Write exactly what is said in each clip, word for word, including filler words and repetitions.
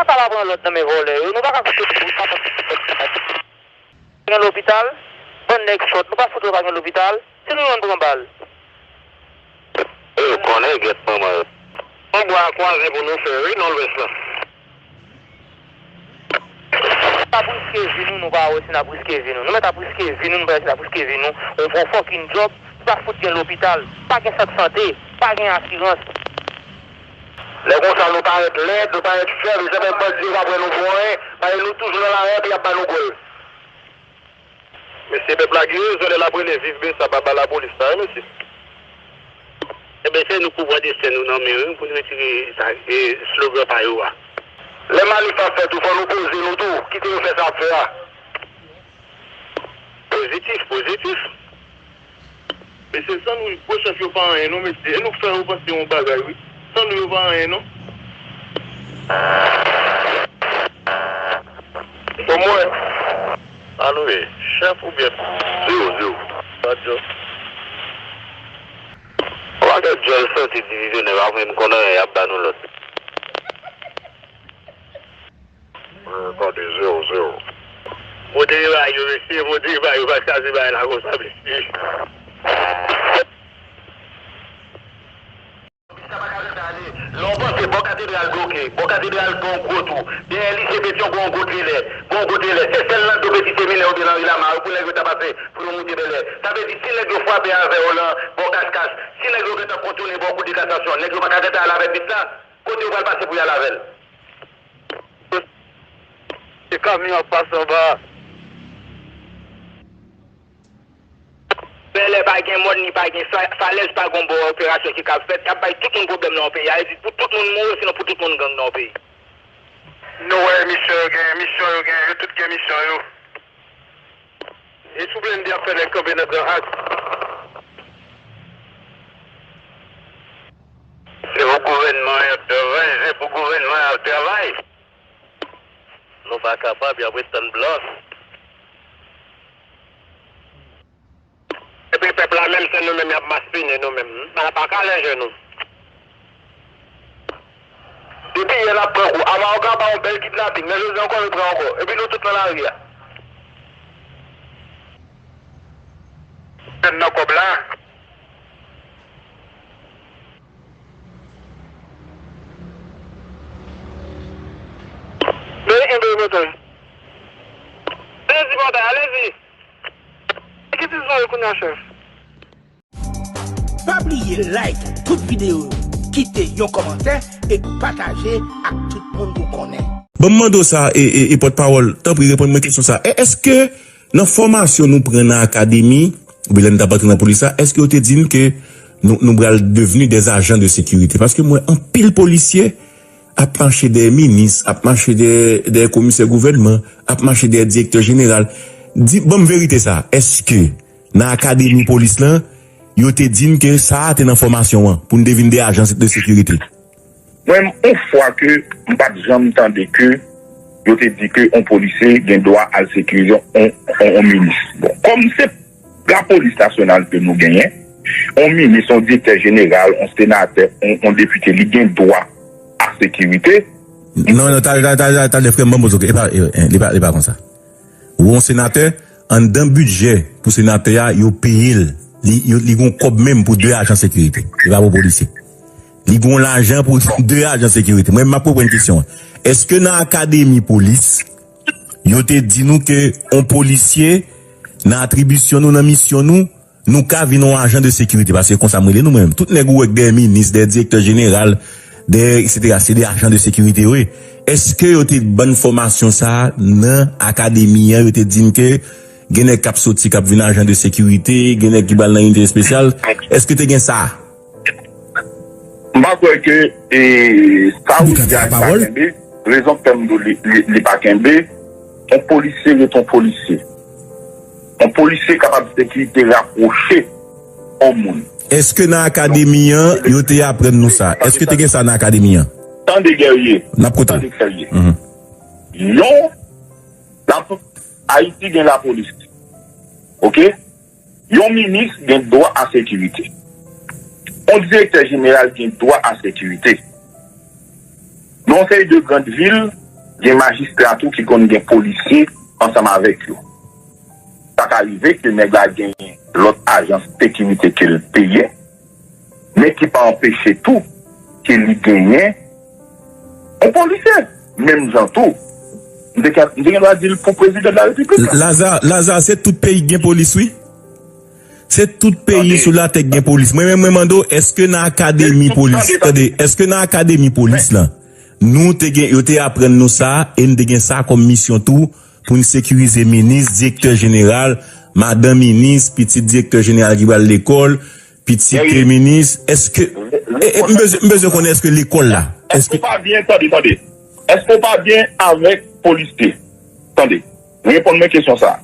Sa pa pran lòd nan men vòlè yo. Nou pa ka koute pou sa. Gen lopital, bann nèg sòt, nou pa fout wè pa gen lopital. Si nou jwenn pran bal. E yo konnen gèt manman yo. Yon bwa kwaze pou nou fè, wi, nan lwès la. N ap riske vi nou, nou pa wè si n ap riske vi nou. Nou mèt ap riske vi nou, nou pa wè si n ap riske vi nou. On fò fucking job, nou pa fout gen lopital, pa gen sant sante, pa gen asirans. Lè konsa nou parèt lèd, nou parèt fèb, e se menm bandi yo pa pran nou pou anyen, paske nou toujou nan lari epi y ap ba nou gòl. Mesye, pèp la gen rezon lè l ap rele viv Besa, baba lapolis la, wi, mesye. Ebyen, se nou k pou pran desten nou nan men, wi, pou nou retire sa, e, slogan pa yo a. Lè manif ap fèt tou, fò nou poze nou tou, kite yo fè sa y ap fè a. Pozitif, pozitif. Mesye, san nou, gwo chèf yo pa anyen, non, mesye. E nou k fè yo panse yon bagay, wi. San nou, yo pa anyen, non. Omwen. Sa nou ye? Chèf oubyen? Zewo, zewo. Sa djòs. Ou pa gen djòl santi divizyonè, pa menm konn anyen, y ap ba nou lòd. Tande, zewo, zewo. Modere ba yo, mesye, modere ba yo, pa kraze bagay la konsa, mesye. Lè w panse bò katedral bloke, bò katedral gen yon gwo twou, dèyè lise Petyon gen yon gwo trelè, gen yon gwo trelè. Se sèl nan do peti seminè oubyen nan ri Lama yo pou nèg yo ta pase pou yo moute Bèlè. Sa vle di, si nèg yo frape avè yo nan bò Kachkach, si nèg yo gentan kontounen bò kou de katasyon, nèg yo pa ka gentan al avè bis la, kote yo pral pase pou y al avè l? Se kamyon ap pase anba a. Bèlè pa gen mòn, li pa gen fa-, falèz, pa gen bò operasyon ki kab fèt. Y ap bay tout moun pwoblèm nan yon peyi. A vle di pou tout moun mouri, sinon pou tout moun gang nan yon peyi. Nou wè misyon yo gen, misyon yo gen, yo tout gen misyon yo. E sou blende ap fè nèg kanpe nan Gran Ak. Se pou gouvènman an y ap travay, se pou gouvènman an ap travay. Nou pa kapab, y ap ret tann blan. Epi pèp la menm, se nou menm y ap maspinen nou menm. N pa ka lanje nou. Depi yè n ap pran kou. Amawga ba yon bèl kidnaping, men jodi ankò yo pran ankò. Epi nou tout nan lari a. Pèn nan kòb la. Mete kenbe yo, Bretòy. Alezi, bòtay, alezi. Ki ti zon yo kounye a, chèf? Pa bliye like tout videyo yo, kite yon kòmantè e pataje ak tout moun ou konnen. Ban m mande w sa, e, e, e pòtpawòl, tanpri, reponn mwen kesyon sa. E, èske nan fòmasyon nou pran nan akademi, oubyen lè n t ap antre nan polis la, èske yo te di n ke nou, nou pral devni des agents de sécurité? Paske m wè anpil polisye ap mache dèyè minis, ap mache dèyè, dèyè komisè gouvènman, ap mache dèyè direktè jeneral. Di, ban m verite sa, èske nan akademi polis lan, yo te di n ke sa a te nan fòmasyon an, pou n te vin de ajan de sekirite? Mwen, yon fwa ke m pa t janm tande ke yo te di ke yon polisye gen dwa al sekirize yon, yon, yon minis. Bon, kòm se lapolis nasyonal ke nou genyen, yon minis, yon direktè jeneral, yon senatè, yon, yon depite, li gen dwa a sekirite. Non, non, talè, talè, talè, talè, frè m, ban m poze w, e pa, e, e, li pa, li pa konsa. Ou yon senatè, anndan bidjè pou senatè a, yo peye l. Li, yo, li gon kòb menm pou de ajan sekirite. Li pa pou polisye. Li gon lajan pou de ajan sekirite. Mwen, m ap reprann kesyon an. Èske nan akademi polis, yo te di nou ke yon polisye, nan atribisyon nou, nan misyon nou, nou ka vin yon ajan de sekirite? Paske konsa m rele nou, mwen menm. Tout nèg ou wè k dèyè minis, dèyè direktè jeneral, dèyè, etsetera, se de ajan de sekirite yo ye. Èske yo te ban n fòmasyon sa a nan akademi an? Yo te di n ke gen nèg k ap soti, k ap vin ajan de sekirite, gen nèg ki pral nan inite espesyal. Èske te gen sa? M pa kwè ke, e, sa ou di a, li pa kenbe. Rezon k fè m di w li, li, li pa kenbe. Yon polisye ret yon polisye. Yon polisye kapab sekirite rapwoche yon moun. Èske nan akademi an, yo te aprann nou sa? Èske te gen sa nan akademi an? Tande, Guerrier. N ap koute w. Tande, Guerrier. Mhm. Yon, la, Ayiti gen lapolis. Oke? Yon minis gen dwa a sekirite. Yon direktè jeneral gen dwa a sekirite. Nan yon seri de grann vil, Gen majistra tou ki konn gen polisye ansanm avèk yo. Sa ka rive ke nèg la genyen lòt ajans sekirite ke l peye, men ki pa anpeche tou ke li genyen yon polisye. Menm jan tou, m te ka- m te gen dwa di l pou prezidan de la repiblik la. Laza, Laza, se tout peyi k gen polis, wi. Se tout peyi sou latè k gen polis. Mwen menm, mwen mande w, èske nan akademi polis, tande, èske nan akademi polis la, nou te gen, yo te aprann nou sa, e n te gen sa kòm misyon tou, pou n sekirize minis, direktè jeneral, madanm minis, pitit direktè jeneral ki pral lekòl, pitit minis, èske, e, e, m bezwen, m bezwen konnen èske lekòl la, èske ou pa byen, tande, tande, èske ou pa byen avèk polisye? Tande, reponn mwen kesyon sa.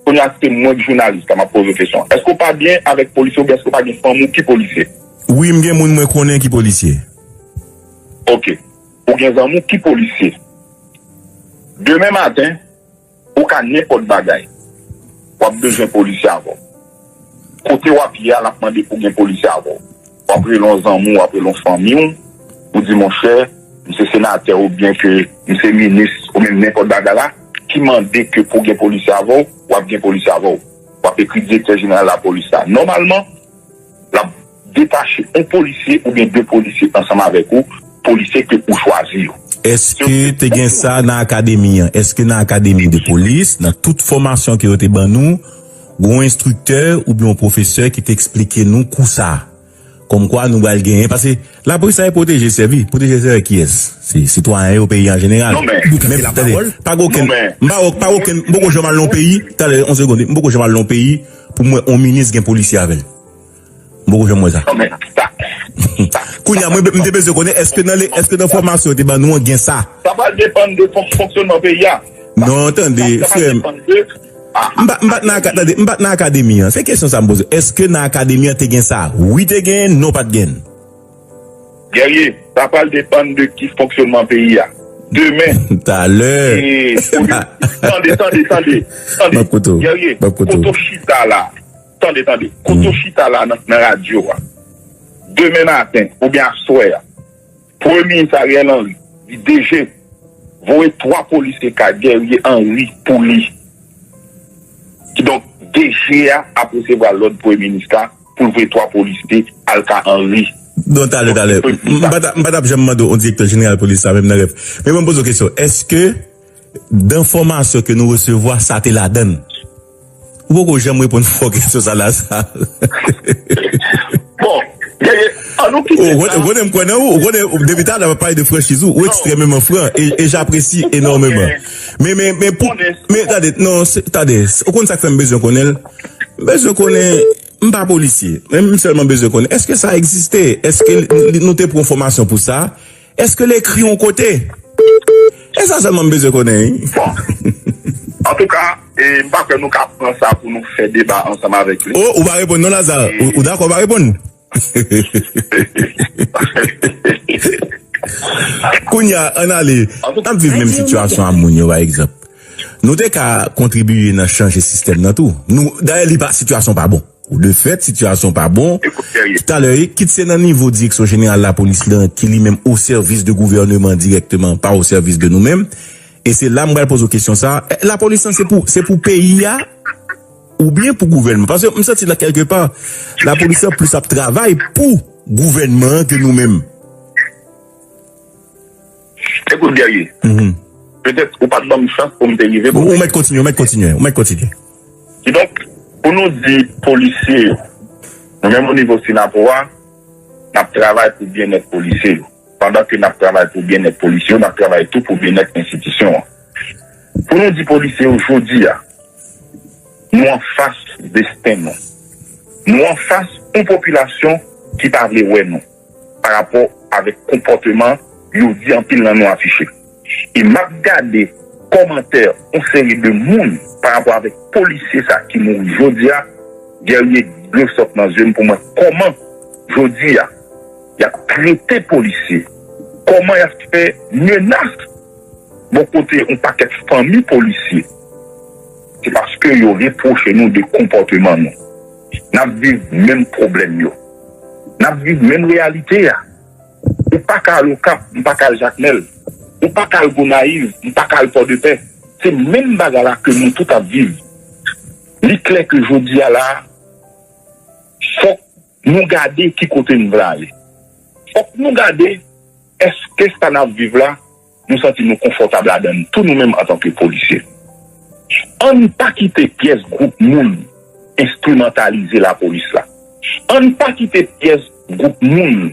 Kounye a, se mwen k jounalis la, m ap poze w kesyon. Èske w pa byen avèk polisye oubyen èske w pa gen fanmi w ki polisye? Wi, m gen moun mwen konnen ki polisye. Ok. Ou gen zanmi w ki polisye. Demen maten, ou ka nenpòt bagay. W ap bezwen polisye avè w. Kote w ap ye a, l ap mande pou gen polisye avè w. W ap rele yon zanmi w, w ap rele yon fanmi w, ou di, monchè, m se senatè oubyen ke m se minis oubyen nenpòt bagay la, ki mande ke pou gen polisye avè w, w ap gen polisye avè w. W ap ekri direktè jeneral lapolis la. Nòmalman, l ap detache yon polisye oubyen de polisye ansanm avèk ou, polisye ke ou chwazi yo. Èske te gen sa nan akademi an? Èske nan akademi de polis, nan tout fòmasyon ke yo te ban nou, gen yon enstriktè oubyen yon pwofesè ki te eksplike nou kou sa a? Kòmkwa nou pral genyen, paske lapolis sa e pwoteje, sèvi. Pwoteje sèvi kiyès? Se sitwayen yo, peyi an jeneral. Non, men, men, tande, pa gen okenn, m pa, pa gen okenn, m poko janm al nan yon peyi, talè, yon segonn, m poko janm al nan yon peyi pou m wè yon minis gen polisye avè l. M poko janm wè sa. Non, men, sa, sa, kounye a, mwen, m te bezwen konnen, èske nan, èske nan fòmasyon yo te ban nou an gen sa? Sa pral depann de fon-, fonksyonman peyi a. Non, tande, frè m. M pa, m pa t nan aka-, tande, m pa t nan akademi an. Se kesyon sa m poze. Èske nan akademi an te gen sa? Wi, te gen, non, pa t gen. Guerrier, sa pral depann de ki fonksyonman peyi a. Demen. Talè. Tande, tande, tande, tande. M ap koute w. Guerrier, kote w chita la. Tande, tande. Kote w chita la nan, nan radyo a. Demen maten, oubyen aswè a, Premye minis Ariel Henry di D G voye twa polisye ka Guerrier Henry pou li. Kidonk, D G a ap resevwa lòd premye minis la pou l voye twa polisye al ka Henry. Non, talè, talè. M pa t ap, m pa t ap janm mande w yon direktè jeneral polis la, menm nan rèv. Men mwen poze w kesyon. Èske dan fòmasyon ke nou resevwa, sa te ladan l? Ou poko janm reponn fò kesyon sa la, sa. Bon, ann nou kite sa. Ou konnen, ou konnen m kwè nan ou. Ou konnen, depi talè, m ap pale de franchiz ou. Ou ekstrèmeman fran e, e j'apprécie énormément. Men, men, men pou, men tande, non, se, tande, ou konn sa k fè m bezwen konnen l? M bezwen konnen, m pa polisye, men m sèlman bezwen konnen, èske sa egziste? Èske li, li, nou te pran fòmasyon pou sa? Èske l ekri yon kote? E sa sèlman m bezwen konnen, wi. Bon. Antouka, e, m pa kwè nou ka pran sa pou nou fè deba ansanm avèk li. Oh, ou pa reponn non, Laza. Ou, ou dakò pa reponn? Kounye a, ann ale. N ap viv menm sitiyasyon a moun yo, pa egzanp. Nou te ka kontribiye nan chanje sistèm nan tou. Nou, dayè, li pa, sitiyasyon pa bon. De fèt, sitiyasyon pa bon. Talè, kit se nan nivo direksyon jeneral lapolis lan, ki li menm o sèvis de gouvèneman dirèkteman, pa o sèvis de nou menm. E se la m pral poze w kesyon sa. Lapolis lan se pou, se pou peyi a, oubyen pou gouvènman? Paske m santi la kèlke pa, lapolis lan plis ap travay pou gouvènman an ke nou menm. Ekout, Guerrier, petèt ou pa t ban m chans pou m te rive. Ou mèt kontinye, ou mèt kontinye, ou mèt kontinye. Kidonk, pou nou di polisye yo, nou menm o nivo Synapoha, n ap travay pou byennèt polisye yo. Pandan ke n ap travay pou byennèt polisye yo, n ap travay tou pou byennèt enstitisyon an. Pou nou di polisye yo jodi a, nou anfas desten nou. Nou anfas yon popilasyon ki pa vle wè nou pa rapò avèk konpòteman yo di anpil nan nou afiche. E m ap gade kòmantè yon seri de moun pa rapò avèk polisye sa ki mouri jodi a, Guerrier, dlo sot nan zye m pou m wè kòman jodi a y ap trete polisye, kòman y ap fè menas bò kote yon pakèt fanmi polisye, se paske yo repwoche nou de konpòteman nou. N ap viv menm pwoblèm yo. N ap viv menm reyalite a. Ou pa ka al Okap, m pa ka al Jakmèl. Ou pa ka al Gonayiv, ou pa ka al Pòdepè. Se menm bagay la ke nou tout ap viv. Li klè ke jodi a la, fòk nou gade ki kote n vle ale. Fòk nou gade èske sa n ap viv la, nou santi nou konfòtab ladan l tou nou menm antanke polisye. Ann pa kite pyès gwoup moun enstrimantalize lapolis la. Ann pa kite pyès gwoup moun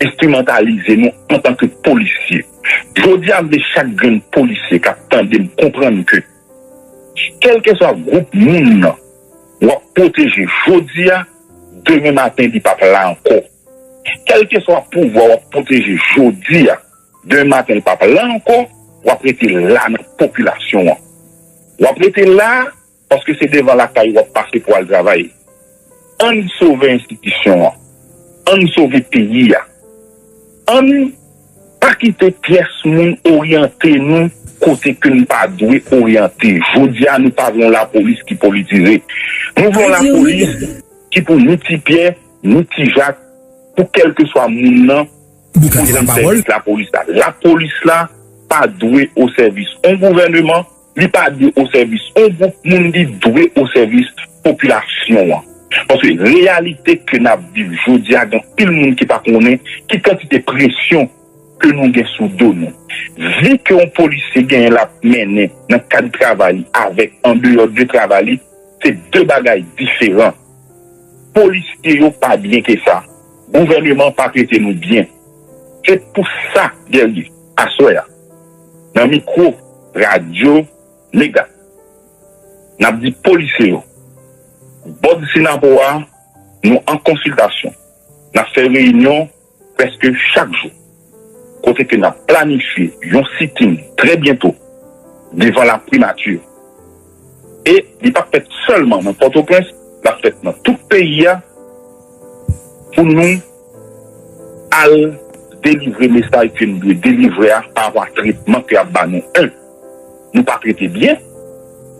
enstrimantalize nou antanke polisye. Jodi a, m vle chak grenn polisye k ap tande m konprann ke kèlkeswa gwoup moun nan w ap pwoteje jodi a, demen maten li p ap la ankò. Kèlkeswa pouvwa w ap pwoteje jodi a, demen maten li p ap la ankò, w ap rete la nan popilasyon an. W ap rete la paske se devan lakay ou w ap pase pou al travay. Ann sove enstitisyon an. Ann sove peyi a. Ann pa kite pyès moun oryante nou kote ke n pa dwe oryante. Jodi a, nou pa vle yon lapolis ki politize. Nou vle yon lapolis ki pou ni Ti Pyè, ni Ti Jak, pou kèlkeswa moun nan, pou jwenn sèvis lapolis la. Lapolis la pa dwe o sèvis yon gouvèneman, li pa dwe o sèvis yon gwoup moun, li dwe o sèvis popilasyon an. Paske reyalite ke n ap viv jodi a, gen anpil moun ki pa konnen ki kantite presyon ke nou gen sou do nou. Vi ke yon polisye genyen l ap mennen nan kad travay li avèk andeyò de travay li, se de bagay diferan. Polisye yo pa byen ke sa. Gouvèneman pa trete nou byen. Se pou sa, Guerrier, aswè a, nan mikwo radyo Mega, n ap di polisye yo, bòd Sinapo a, nou an konsiltasyon. N ap fè reyinyon prèske chak jou, kote ke n ap planifye yon sitin trè byento devan laprimati. E li p ap fèt sèlman nan Pòtoprens, l ap fèt nan tout peyi a pou nou al delivre mesaj ke n dwe delivre a pa rapò a tretman ke y ap ba nou. En, nou pa trete byen.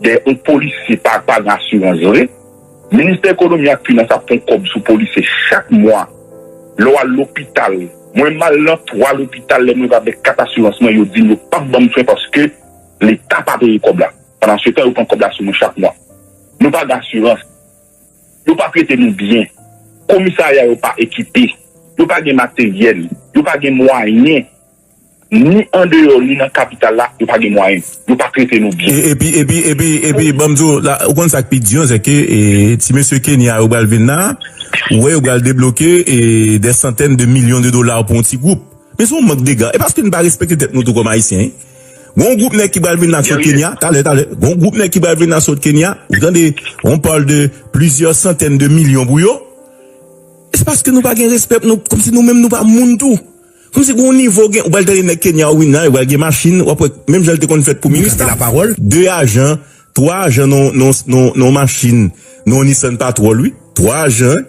Dèyè, yon polisye pa, pa gen asirans vre. Ministè Ekonomi ak Finans ap pran kòb sou polisye chak mwa. Lè w al lopital, mwen m al nan twa lopital, lè m rive avèk kat asirans mwen, yo di m yo p ap ban m swen paske Leta pa peye kòb la. Pandan se tan, yo pran kòb la sou mwen chak mwa. Nou pa gen asirans. Yo pa trete nou byen. Komisarya yo pa ekipe. Yo pa gen materyèl. Yo pa gen mwayen. Ni andeyò, ni nan kapital la, yo pa gen mwayen. Yo pa trete nou byen. E- Epi, epi, epi, epi, ban m di w, la, ou konn sa k pi di an, se ke, e, ti mesye Kenya yo pral vin la, ou wè yo pral debloke, e, des centaines de millions de dollars pou yon ti gwoup. Men se yon mank de ga. E paske n pa respekte tèt nou tou kòm Ayisyen, wi. Gon gwoup nèg ki pral vin la sot Kenya, talè, talè. Gon gwoup nèg ki pral vin la sot Kenya, ou tande, on parle de plusieurs centaines de millions pou yo. Se paske nou pa gen respè, nou, kòmsi nou menm nou pa moun tou. Kòmsi gon nivo gen, ou pral tande nèg Kenya yo vin la, yo pral gen machin, w ap wè, menm jan l te konn fèt pou minis la. De ajan, twa ajan nan, nan, nan, nan machin, nan Nissan Patrol, wi. Twa ajan,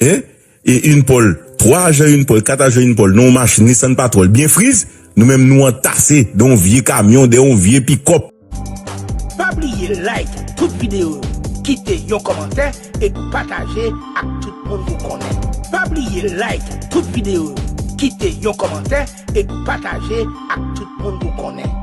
en? E une Paul, twa ajan une Paul, kat ajan une Paul, nan yon machin Nissan Patrol byen friz, nou menm nou antase dan yon vye kamyon, dan yon vye pikòp. Pa bliye like tout videyo yo, kite yon kòmantè epi pataje ak tout moun ou konnen. Pa bliye like tout videyo yo, kite yon kòmantè epi pataje ak tout moun ou konnen.